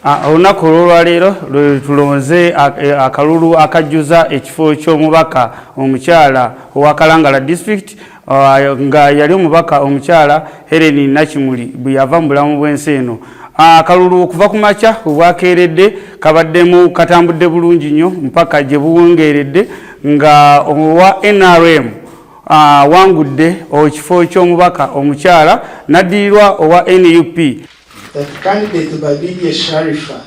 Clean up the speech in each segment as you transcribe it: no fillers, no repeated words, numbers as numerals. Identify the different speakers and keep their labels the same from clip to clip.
Speaker 1: Olunaku olwolwaleero lwe tulonze akalulu akajjuza ekifo ky'omubaka omukyala owa Kalangala district, nga yali omubaka omukyala Helen Nakimuli bwe yava mu bulamu bw'ensi eno. Akalulu okuva ku makya bwe bwakeeredde kabaddemu katambudde bulungi nnyo mpaka gye buwungeeredde nga owa NRM awangudde ekifo ky'omubaka omukyala, n'addirirwa owa NUP.
Speaker 2: That candidate Babirye Sharifa,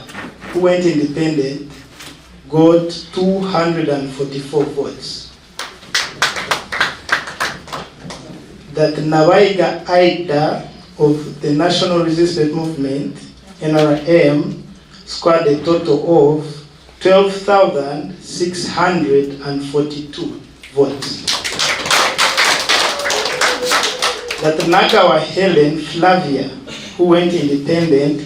Speaker 2: who went independent, got 244 votes. That Nabayiga Aida of the National Resistance Movement, NRM, scored a total of 12,642 votes. That Nagawa Helen Flavia, who went independent,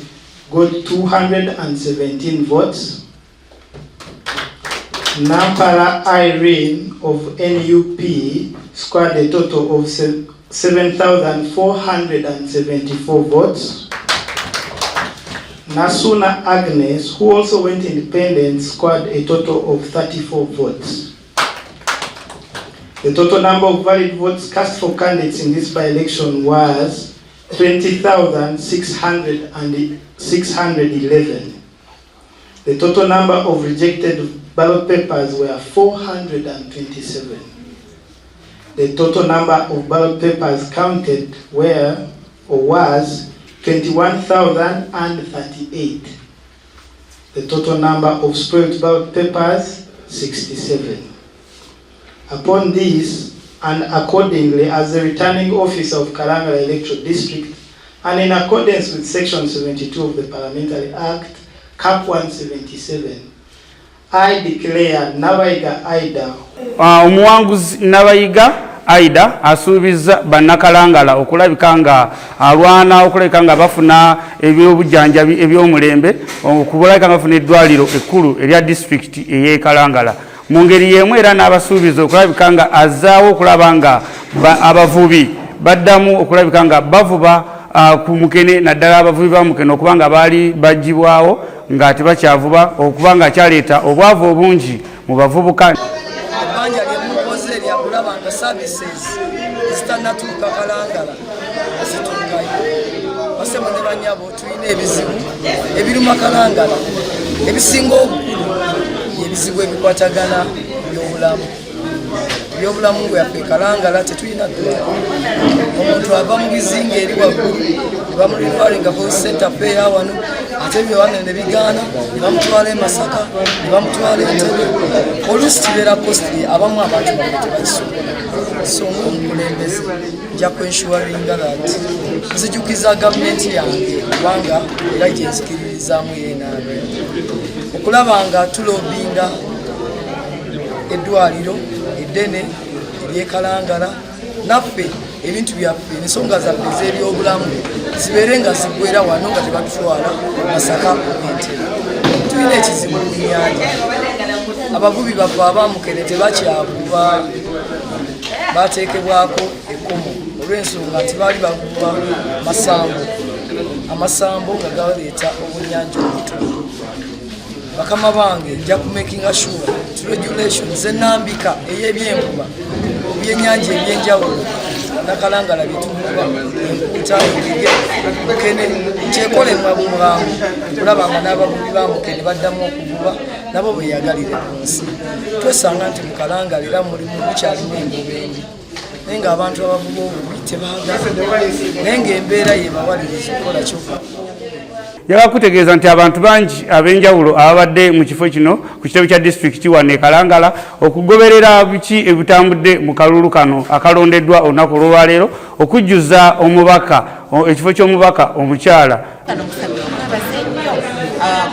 Speaker 2: got 217 votes. Nampala Irene of NUP scored a total of 7,474 votes. Nasuna Agnes, who also went independent, scored a total of 34 votes. The total number of valid votes cast for candidates in this by-election was 20,611. The total number of rejected ballot papers were 427. The total number of ballot papers counted were or was 21,038. The total number of spoiled ballot papers, 67. Upon this, and accordingly, as the returning officer of Kalangala Electoral District, and in accordance with Section 72 of the Parliamentary Act, Cap 177, I declare Nabayiga Aida
Speaker 1: Omuwanguzi Nabayiga Aida asuubiza bannakalangala okulabika nga alwana okulabika nga bafuna ebyobujjanjabi eby'omulembe, okulabika nga bafuna eddwaliro ekkulu erya disitulikiti ey'ekalangala. Mu ngeri y'emu era n'abasuubiza okulabika nga azzaawo okulaba nga abavubi baddamu okulabika nga bavuba ku mukene, naddala abavubi ba mukene okuba nga baali bagibwawo nga tebakyavuba, okuba nga kyaleeta obwavu obungi mu bavubuka.
Speaker 3: Ebbanja lyemukoze lyakulaba nga services ezitanatuuka Kalangala zituukayo. Basebo ne banyabo, tulina ebizibu ebiruma Kalangala. Ebisinga obukulu ebizibu ebikwatagana byobulamu. Ebyobulamu bwaffe, Kalangala tetulina ddwaliro. Omuntu ava mu bizinga eri waggulu ne bamureferringa ku center feya wano, ate ebyo wano ne bigaana, ne bamutwala e Masaka, ne bamutwala Entebe. Oluusi kibeera costly, abamu abantu baffe tebakisobola. So ngaomukulembeze nja kwensuringa that nzijukiza gavumenti yange, kubanga era gyenzikiririzaamu yenabe, okulaba nga tulobbyinga eddwaliro eddene eryekalangala, naffe ebintu byaffe, ensonga zaffe ez'ebyobulamu zibeere nga ziggwera wano, nga tebatutwala Masaka, Entebe. Tulina ekizibu ku nyanja. Abavubi baffe abamukene tebakyavuba, bateekebwako ekkomo olw'ensonga nti baali bavuba masambo, amasambo nga galeeta obunyanja obuto. Bakama bange, nja kumakinga sure nti regulations enambika ey'ebyenvuba, ebyenyanja ebyenjawulo nakalangala byetuvuba, empuuta, engege, mukene, kyekolemwa bwangu okulaba nga n'abavubi ba mukene baddamu okuvuba nabo beyagalire ku nsi. Twesanga nti mukalangala era mulimu mukyalimu envuba embi, naye ng'abantu abavuba obubi tebaagala, naye ng'embeera yebawaliriza okukola kyokka.
Speaker 1: Njagala kutegeeza nti abantu bangi ab'enjawulo ababadde mu kifo kino ku kitebe kya disitulikiti wano e Kalangala okugoberera biki ebitambudde mu kalulu kano akalondeddwa olunaku olwolwaleero okujjuza omubaka ekifo ky'omubaka omukyala.
Speaker 4: Kano kusabira okwebaza ennyo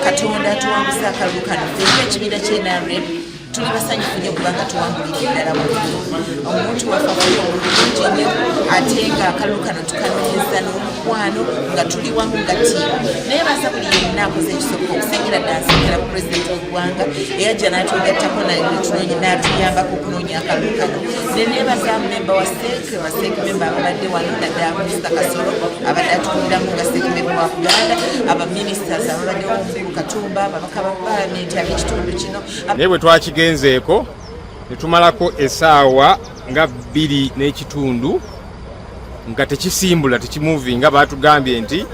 Speaker 4: Katonda atuwanguza akalulu kano. Ffe ekibiina ky'NRM tuli basanyufu nnyo kubanga tuwangulidde ddala waggulu. Omuntu waffe afunye obululu bungi nnyo, ate nga akalulu kano tukanoonyeza n'omukugu. mukwano, nga tuli wamu nga ttiimu. Naye baza buli yenna akoze ekisoboka, okusingira ddala nsookera ku pulezidenti w'eggwanga eyajja n'atwegattako n'atuyambako okunoonya akalulu kano. Neneebaza memba wa CEC, ba CEC memba ababadde wano, naddala Minisita Kasolo abadde atukuliramu nga CEC memba wa Buganda, abaministers ababaddewo, omukulu Katumba, ababaka ba palamenti ab'ekitundu kino.
Speaker 5: Naye bwe twakigenzeeko ne tumalako essaawa nga 2.5 nga tekisimbula, tekimuvinga. Batugambye nti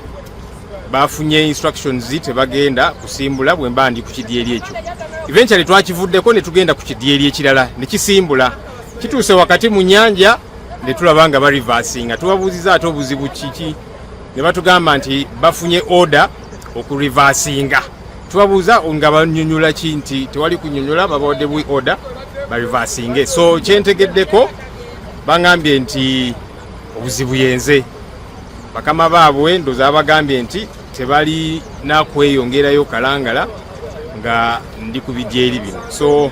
Speaker 5: bafunye instructions, tebagenda kusimbula bwe mba ndi ku kidyeri ekyo. Eventually twakivuddeko ne tugenda ku kidyeri ekirala ne kisimbula. Kituuse wakati mu nyanja ne tulaba nga bareversinga. Tubabuuziza ate obuzibu kiki, ne batugamba nti bafunye order okureversinga. Tubabuuza nga banyonyola ki, nti tewali kunyonyola, babawadde bwi order bareversinge. So kyentegeddeko, baŋambye nti obuzibu yenze. Bakama baabwe ndoza babagambye nti tebalina kweyongerayo Kalangala nga ndi ku bidyeri bino. So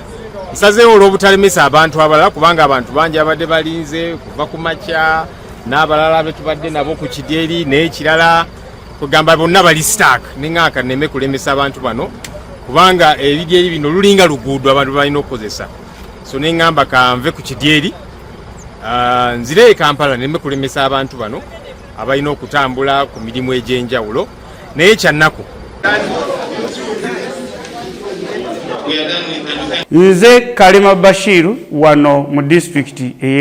Speaker 5: nsazeewo olw'obutalemesa abantu abalala, kubanga abantu bangi abadde balinze kuva ku makya, n'abalala betubadde nabo ku kidyeri n'ekirala, kugamba bonna bali stuck. Neŋŋanka nneme kulemesa abantu bano, kubanga ebidyeri bino lulinga luguudo abantu balina okukozesa. So neŋŋamba kanve ku kidyeri, nzire e Kampala, neme kulemesa abantu bano abalina okutambula ku mirimu egy'enjawulo. Naye kyannaku.
Speaker 1: Nze Kalema Bashiru wano mu disitulikiti ey'e